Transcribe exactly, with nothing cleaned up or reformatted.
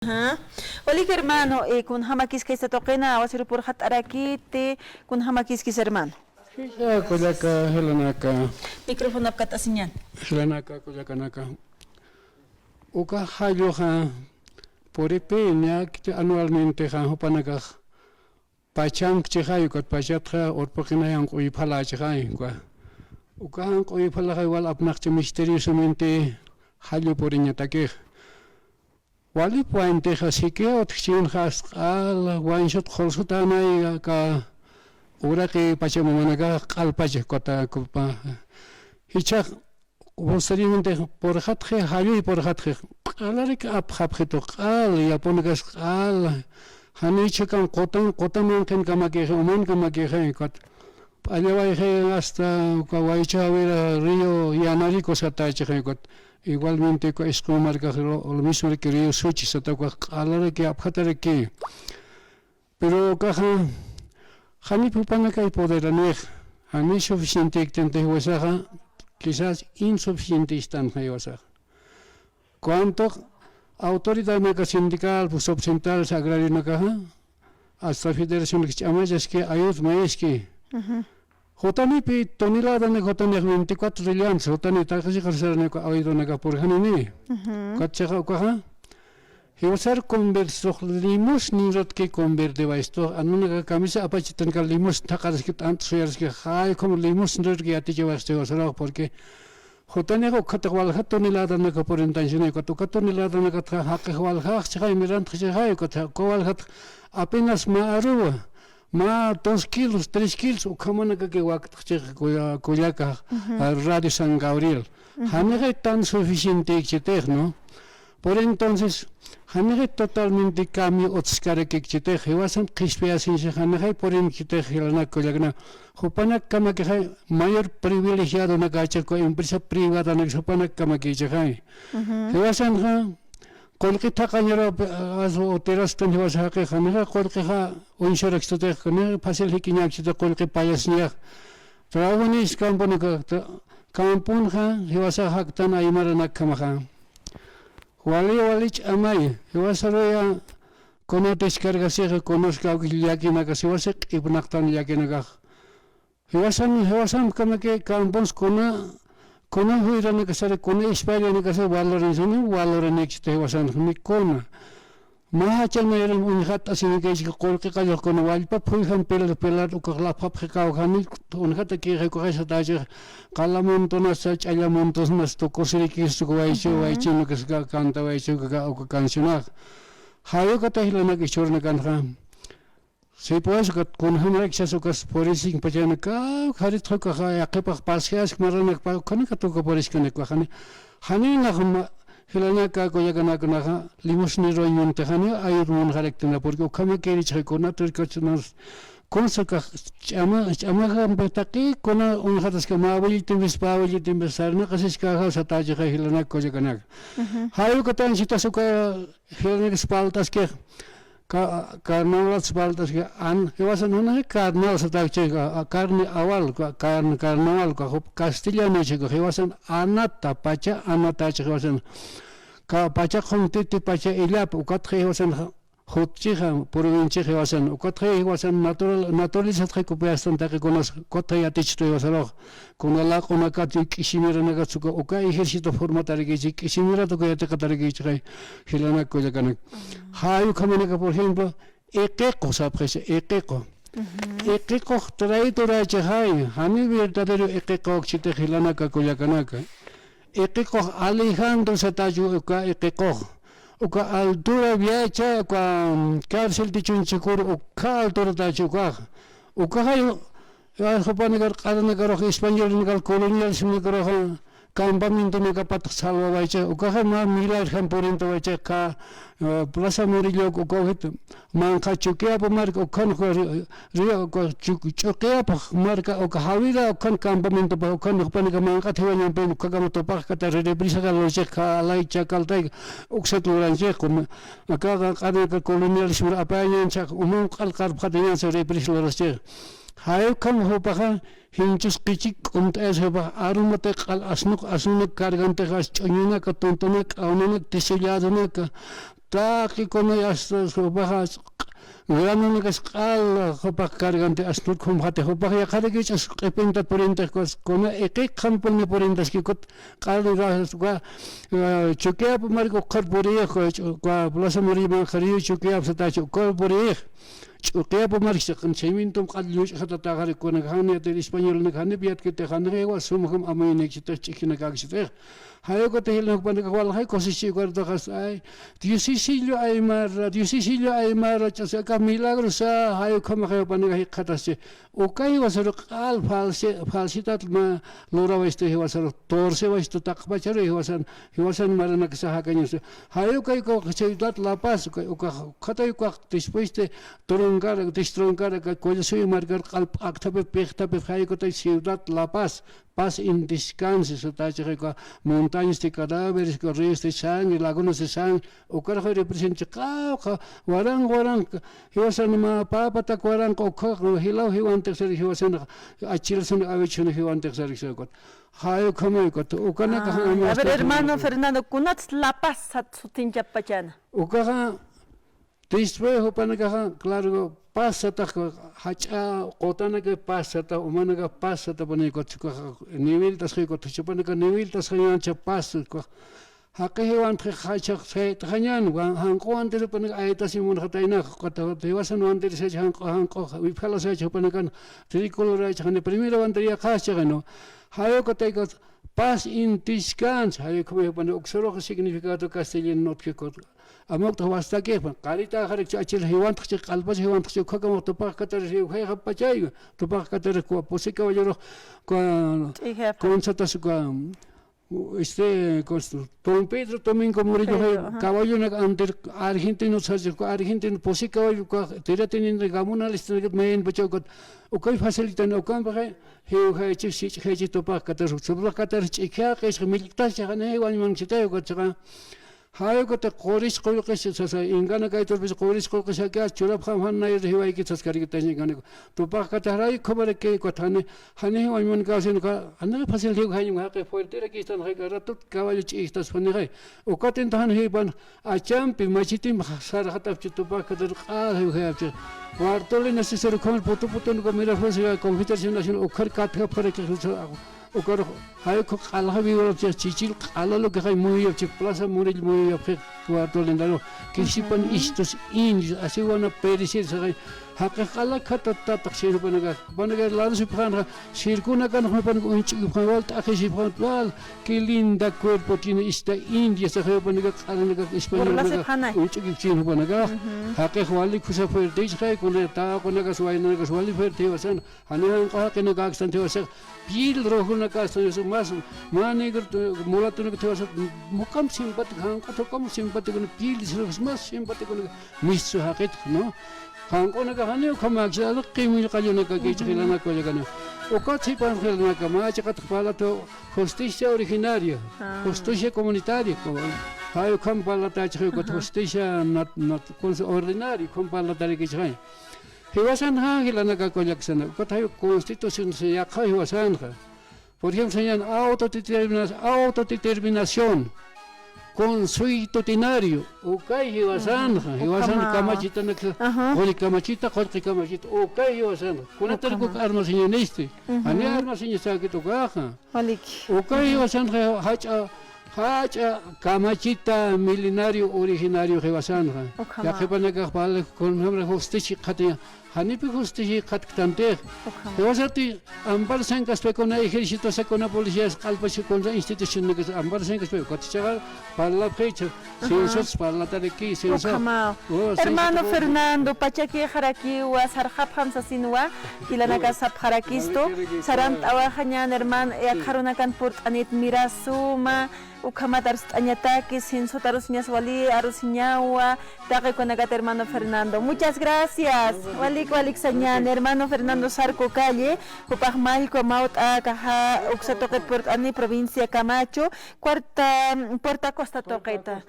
Ajá. Walik hermano, eh, kunjamakis kaysa tuqina, wasiru purxat'arakiti, kunjamakiskis hermano. Jisa, kullaka, jilanaka. Micrófono apkat'asiñan. Jilanaka, kullakanaka. Uka jalluxa puripi ñakti anualmentexa jupanakax pachankchixay, ukat pachatxa urpuqinay janq'uy phalächixay, uka. Uka janq'uy phalaxay wal apnaqchi misteriosamente jallu puriñatakix. Walip wayntixa sikiya utjchinxa ast q'al wañsut qhursutänay aka uraqi pacha mamanakax q'al pacha kutakupa. Jichhax posteriormente purxatxi, jalluy purxatxi, q'alarik apxapxitu, q'al, yapunakas q'al, janichhakam qutan, quta manqhinkamakixi, umankamakixi, ukat p'allawayxi hasta uka Waychawira río Yanariku satächixi, ukat igualmente uka isq'un markax lo, lo mismo que río Suchi sata ukax q'alaraki, apxataraki. Pero ukaxa, janip jupanakay poderanix, jani suficiente iktanti jiwasaxa, quizás insuficiente istanxa jiwasaxa. Cuanto autoridadnaka sindical, pues, subsindical, agrarionakaxa, hasta federacionki ch'amachaski, ayud mayiski. Jutanipi toneladanak jutanix veinticuatro rellantes, jutani taqi chiqar saranak ayudunaka purxanini. Ukat chiqa ukaxa, jiwasar convertistux limosnirutki convertiwaystu, anunaka camisa apachitanka limosna thaqharaski, t'ant suyaraski, jay como limosnirutki yatichiwaystu jiwasarux, porque jutanix ukatix walja toneladanaka purintañchini, ukat uka toneladanakatxa jaqix waljaxchixay, mirantxchixay, ukat uka waljat apenas mä aruwa, mä dos kilos, tres kilos, ukhamanakaki waktxchix kulla-, kullaka, a, Radio San Gabriel. Janixay tan suficientekchitix, ¿no? Por entonces, janixay totalmente cambio utskarakikchitix, jiwasan qhispiyasiñsa, janixay purinkchitix, jilanak kullakna. Jupanakkamakixay mayor privilegiadonakächixku empresa privadanaksa, jupanakkamakïchixay. Jiwasanxa, qullqi thaqañaru, as utirastan jiwasa jaqix, janixa qullqixa uñsurakchitix, janixa fácil jikiñakchitix qullqi payasiñax. Trabajonis camponaka, tra-, camponxa jiwasa jaktan aymaranakjamaxa. Wali, wali ch'amay, jiwasaruya kuna descargasixa, kunas kawkis llakinakas, jiwasa q'ipnaqtan llakinakax. Jiwasan, jiwasankamaki campons kuna, kuna juyranakasari, kuna ispallanakasari valoranisani, valoranikchita jiwasanxmi kuna. Mä jachanayaran uñjat'asinikaychik qullqi qallux kuna wallpa phuyjan pilar, pilar ukax laphapxi kawkhani, uñjatakixi ukaxay satächix, qala montonasa, ch'alla montonasa tukusirikis tukuwaychu, waychinakas ka-, cantawaychu uka, uka cancionax. Jay ukata jilanak ichhurnakanxa. Si, pues, ukat kunjamarakchas ukas purisiñ pachana, kawkharitxa ukaxa yaqhipax paseask marranakpa, ukhanakata uka puriskanak ukaxani. Janiw nax ma-, jilanaka kullakanaknaxa, limosniruyñanti, janiw ayud munxaraktina, porque ukhamakïrichixay kuna turkachunas, kunsa ukax ch'ama, ch'amakampi taqi, kuna uñjataska mä abuelitimpis, pä abuelitimpis, sarnaqasiskäxa satächixay jilanaka kullakanaka. Jay ukatañchitas uka jilanaka espaltaskix, Ka-, carnaval espaltaski, an-, jiwasan janaxa carnaval satäkchi, a, a, carne awal, ka-, carne carnaval, ka-, jup castellano chika, jiwasan anata, pacha anata chika jiwasan. Ka-, pacha qhuntiti, pacha illap, ukatxa jiwasan ja-, jutchixa, purwinchixa jiwasan, ukatxa jiwasan natural, naturalezatxa kupayastan taqikunas, ukatxa yatichitu jiwasarux. Kuna laq'unakat, k'isimiranakatsa uka, uka ejército formatarakïchi, k'isimirat uka yatiqatarakïchixay, jilanak kullakanak. Jay ukhamanaka, por ejemplo, iqiqu sapxisa, iqiqu. Iqiqux traitorachixay, jani verdadero iqiqukchiti jilanaka kullakanaka. Iqiqux Alejandro satachu uka iqiqux. Uka altura viacha, uka, mm, cárcel de Chunchukuru, uka alturatachu ukax. Ukaxay, Ay, jupanakar q'aranakarux españolnakar colonialismnakaruxa campamentonakapatx salvawaychix, ukaxa mä milagrjam purintawaychix, ka, eh, Plaza Murillo, uka ujit manqha Chuquiyapu marka, ukhan ri-, ri-, uka Chu-, Chuquiyapu marka, uka Jawira, ukhan campamentopax, ukhan jupanaka manq'at jiwañampin, ukhakama tupaxkata represa lurchix, ka alay chakaltay uksat luranchix, kun, akaxa q'aranaka colonialismur apayañanchix, uman q'al qarpxatañansa represa lurchix. Jay ukham jupaxa, jinchus qichik k'umt'ayas jupax, arumata q'al asnuq asnunak cargantixa, ch'uñunaka, tuntunaka, k'awnanak, tisulladunaka, Taqi kuna hasta jupaxa granonakas q'al jupax carganti, asnut khumxati, jupax yaqharaki ch'as q'ipintat purinti, kuna iqiqxampuni purintaski, kut q'al, eh, Chukiyapu marka ukhar purix, eh, Plaza Murillo manqhariyu Chukiyapu satachi ukhar purix. Ch'uqiyapu marka chaymintum q'al lluch'xatataxari, kunakaxani yatir españolnakaxanip yatkitixani, jiwa sumjam amuyniksitix, ch'ijinakaksitix. Jayukutix jilanakax jupanakax walxay cosechikuntix, ay, Diosisilla aymara, Diosisilla aymara, ch'asi aka milagrosa, jayukhamaxa jupanakax jikxataschi. Ukay jiwasaru q'al falsi-, falsidad mä lurawaysti jiwasaru, torcewaysti taqpacharu jiwasan, jiwasan maranakasa jakañasa. Jayukay ukax ciudad La Paz, ukay, ukax, ukatay ukax después de Troncaraca, destroncaraca, Collasuyo markar q'al p'aktapi, piqtapi, jayukutay ciudad La Paz, paz in descanso, satachi, jayuka montañas de cadáveres, ríos de sangre, lagunas de sangre, ukarxa representa qawqa, waranqa, waranqa, jiwasan mä papatak waranqa, ukxa jilaw jiwantix sar, jiwasan achilsun awichun jiwantix sar, jiwasan. Jayukhamay ukat, ukanakax. Ah, a ver, hermano Fernando, kunats La Paz sat sutinchapachana? Ukaxa, después jupanakaxa, claro, paz satax, jach'a qutanaka paz satax, umanaka paz satapuni, ukat chukaxa niwiltasxi, ukat jupanaka niwiltasxañancha paz, ukax jaqi jiwantxi, jach'a sayt'xañan, wan-, janq'u wantiri jupanaka aytasi munxataynax, ukat jiwasan wantiri sacha janq'u, janq'u wipjalasach jupanakan tricolor aychxani, primera bandera yaqhaschaxinu. Jayukutayka paz in descanso, jayukhamax jupanaka uksurux significado castellano utjkikut. Amukta wastakix, qaritäxarakchi, achil jiwantxchi, q'alpach jiwantxchi, ukhakamux Tupac Katara riwjayxapachaywa, Tupac Katara, kua Pusi Caballero, kua, ch'ijapa, kunsatas, kua, este, kua Don Pedro Domingo Murillo, Pedro, ajá, caballonak antir argentino sarchi, kua argentino Pusi Caballo, kua tiratinina gamonalista mayanpachaw, kua ukay facilitan, ukampaxa jiwjaychix, sich'jaychix Tupac Katara, Tupac Katara ch'ijaqix, millktaschaxa, ni wañmanchitayu, kua chiqa. Jayukutix quris qullqis sasa, inkanakayturpis quris qullqis jaki churapxam jan nayri jiwaykit saskarikitaña inkanaka. Tupac Katarax jayukhamaraki, ukat jani, jani jiwañmankaw sino ka, jani fácil jiwjañam, jaqi fuerterakistan, jaqi ratut caballo ch'ijtaspanixay. Ukatinta jan jipan achampi, machitimpi sarxatapchi Tupac Katara q'al jiwjayapchi. Bartolina Cicero ukhamar putu putunuka Miraflores Confederación Nacional ukhar katjapxaraki, ukarux jayukha q'alxa viwrapchix, chichil q'alalukixay muyuyapchix, Plaza Murillo muyuyapxi, cuarto lindaro, kisipan istus indios, así wana perecer saxay, jaqix q'ala khatatatax sir jupanakax, jupanakax larusipxanxa, sirkunakanx jupanakax uñch'ukipxan, wal t'aqhisipxan, wal, qué linda cuerpo tiene esta india, saxay jupanakax q'alanakax españolnakax uñch'ukipchin jupanakax, jaqix wali khusa fuerte, isxay, kuna taqunakax, waynanakas wali fuerte jiwasan, jani janq'u jaqinakakstan jiwasax, piel rojonakakstan jiwasax, mas, mä negro, mulatonaka jiwasax, juk'amp simpático, janq'u juk'amp simpático, piel de rojo, mas simpático, mistu jaqit, ¿no? Janq'unakax jani ukhamäksa, q'imillqallunakakichix jilanaka kullakanaka. Ukat sipan jilanaka, mä chiqat parlatu justicia originaria, justicia comunitaria, como, jay ukham parlatächixi, ukat justicia nat-, nat-, ordinaria, ukham parlatärikichixay. Jiwasanxa jilanaka kullakasana, ukat jay constitución yaqha jiwasanxa. Por ejemplo, sañan autodetermina-, autodeterminación, consuetudinario, ukay jiwasanxa, jiwasan kamachitanaksa, qullqi kamachita, qullqi kamachita, ukay jiwasanxa. Kunatarik uk armasiñanisti, jani armasiñasäkit ukaxa. Ukay jiwasanxa jach'a, jach'a kamachita milenario originario jiwasanxa. Yaqhipanakax parlax, kunjamra justicia jikxatiña, janipi justicia jikxatktanti. Jiwasati ampar sankaspa kuna ejército, kuna policías, q'alpach kuna institucionnakas ampar sankaspa, ukat jichhaxa parlapxicha, censos parlataraki, censo. Hermano Fernando, pachakixarakiwa, sarxapxam sasinwa, jilanaka sapxarakistu, sarant'awaxañan, hermano, akharunakan purt'anit mirasuma, ukhamat arst'añataki, censota arusiñas wali, arusiñawa, taqi kunakat hermano Fernando. Muchas gracias. Walik, walik sañan, hermano Fernando Zarco Calle, jupax mallku Maut'a kaja uksa tuqit purt'ani, provincia Camacho, cuarta, Puerto Acosta tuqita.